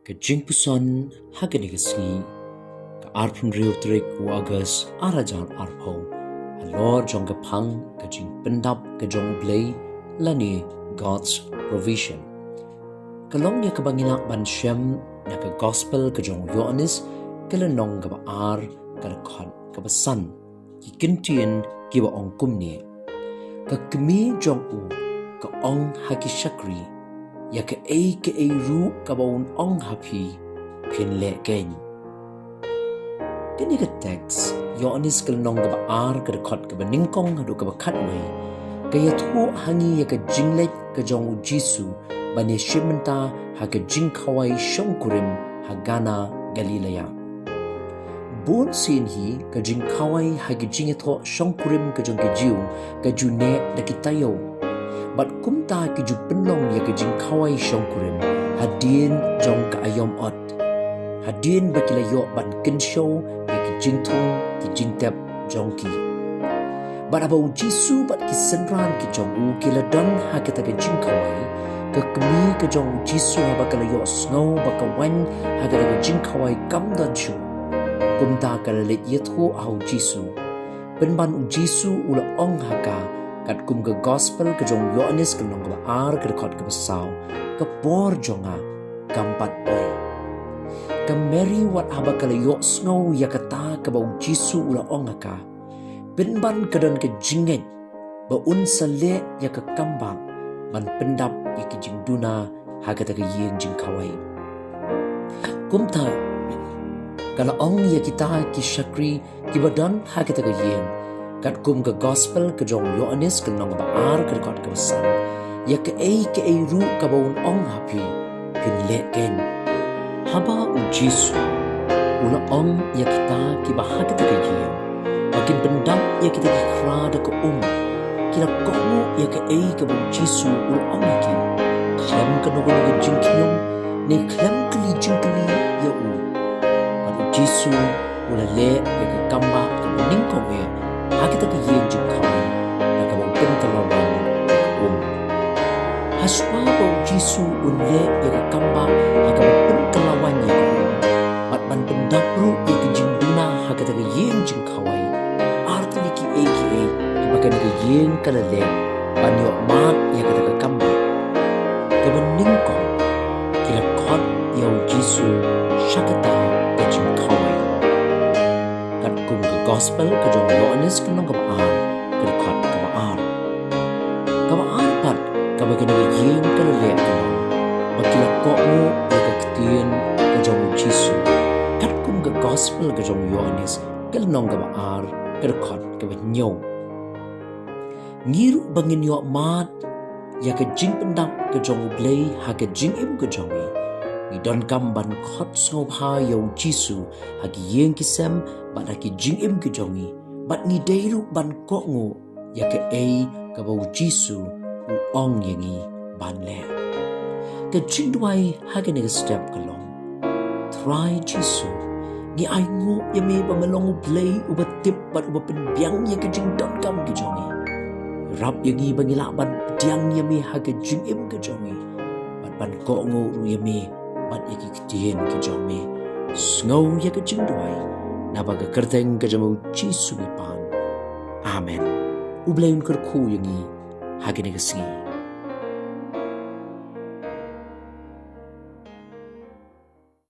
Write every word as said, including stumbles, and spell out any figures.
Ka jingpuson ha kane ka sngi, ka arphew hynriew tarik u August ar hajar arphew, halor jong ka phang ka jingpyndap ka jong U Blei lane God's provision. Ka long ïa kaba ngi lah ban shem na ka gospel ka jong u Ïoannis, ka lynnong kaba ar, ka dkhot kaba san. Ki ktien kiba ong kumne: Ka kmie jong u ka ong ha ki shakri, ïa kaei kaei ruh kaba un ong ha phi, phin leh kein. Kane ka text, Ïoannis ka lynnong kaba ar, ka dkhot kaba nyngkong haduh kaba khatwei, ka ïathuh ha ngi ïa ka jingleit ka jong u Jisu ban ïashim bynta ha ka jingkhawai shongkurim ha Kana Galilea. Bun sien hi ka jingkhawai ha ka jingïathoh shongkurim ka jong ki Jiw ka ju neh da ki taïew. Bad kumta ki ju pynlong ïa ka jingkhawai shongkurim hadien jong ka aïom ot, hadien ba ki la ïoh ban kynshew ïa ki jingthung ki jingtep jong ki. Bad haba u Jisu bad ki synran ki jong u ki la don ha kata ka jingkhawai, ka kmie ka jong u Jisu haba ka la ïohsngew ba ka waiñ ha kata ka jingkhawai kam don shuh, kumta ka la leit ïathuh ha u Jisu. Pynban u Jisu u la ong ha ka, katkum ka gospel ka jong u Ïoannis ka lynnong kaba ar, ka dkhot kaba saw: Ka por jong nga kam pat poi. Ka Mary wat haba ka la ïohsngew ïa kata kaba u Jisu u la ong ha ka, pynban ka don ka jingngeit ba un sa leh ïa ka kambah ban pyndap ïa ki jingduna ha kata ka ïing jingkhawai. Kumta ka la ong ïa kita ki shakri kiba don ha kata ka ïing, katkum ka gospel ka jong u Ïoannis ka lynnong kaba ar, ka dkhot kaba san: Ïa kaei kaei ruh kaba un ong ha phi, phin leh kein. Haba u Jisu u la ong ïa kita kiba ha kata ka ïing ba kin pyndap ïa kita ki khra da ka um, ki la kohnguh ïa kaei kaba u Jisu u la ong ha ki, khlem kano kano ka jingkhñium ne khlem kylli jingkylli ïa u. Bad u Jisu u la leh ïa ka kambah kaba nyngkong eh ha kata ka ïing jingkhawai, da kaba u pynkylla waiñ ïa ka um. Hashwa ba u Jisu un leh ïa ka kambah ha kaba pynkylla waiñ ïa ka um, bad ban pyndap ruh ïa ka jingduna ha kata ka ïing jingkhawai, ar tylli kiei kiei kiba kane ka ïing ka la leh ban ïoh mad ïa kata ka kambah. Kaba nyngkong, ki la khot ïa u Jisu sha kata ka jingkhawai. Katkum ka gospel ka jong u Ïoannis ka lynnong kaba ar, ka dkhot kaba ar. Kaba ar pat kaba kane ka ïing ka la leh ka long ba ki la kohnguh ïa ka ktien ka jong u Jisu, katkum ka gospel ka jong u Ïoannis ka lynnong kaba ar, ka dkhot kaba hynñiew. Ngi ruh ba ngin ïoh mad ïa ka jingpyndap ka jong U Blei ha ka jingim ka jong ngi, ngi donkam ban khot sngewbha ïa u Jisu ha ki ïing ki sem bad ha ki jingim ki jong ngi, bad ngi dei ruh ban kohnguh ïa kaei kaba u Jisu u ong ïa ngi ban leh. Ka jingduwai ha kane ka step ka long: Trai Jisu, ngi ainguh ïa me ba me long U Blei uba tip bad uba pynbiang ïa ka jingdonkam ka jong ngi. Ïarap ïa ngi ba ngi lah ban pdiang ïa me ha ka jingim ka jong ngi, bad ban kohnguh ruh ïa me bad ïa ki ktien ki jong me. Sngew ïa ka jingduwai naba ka kyrteng ka jong u Jisu ngi pan. Amen. U Blei un kyrkhu ïa ngi ha kane ka sngi.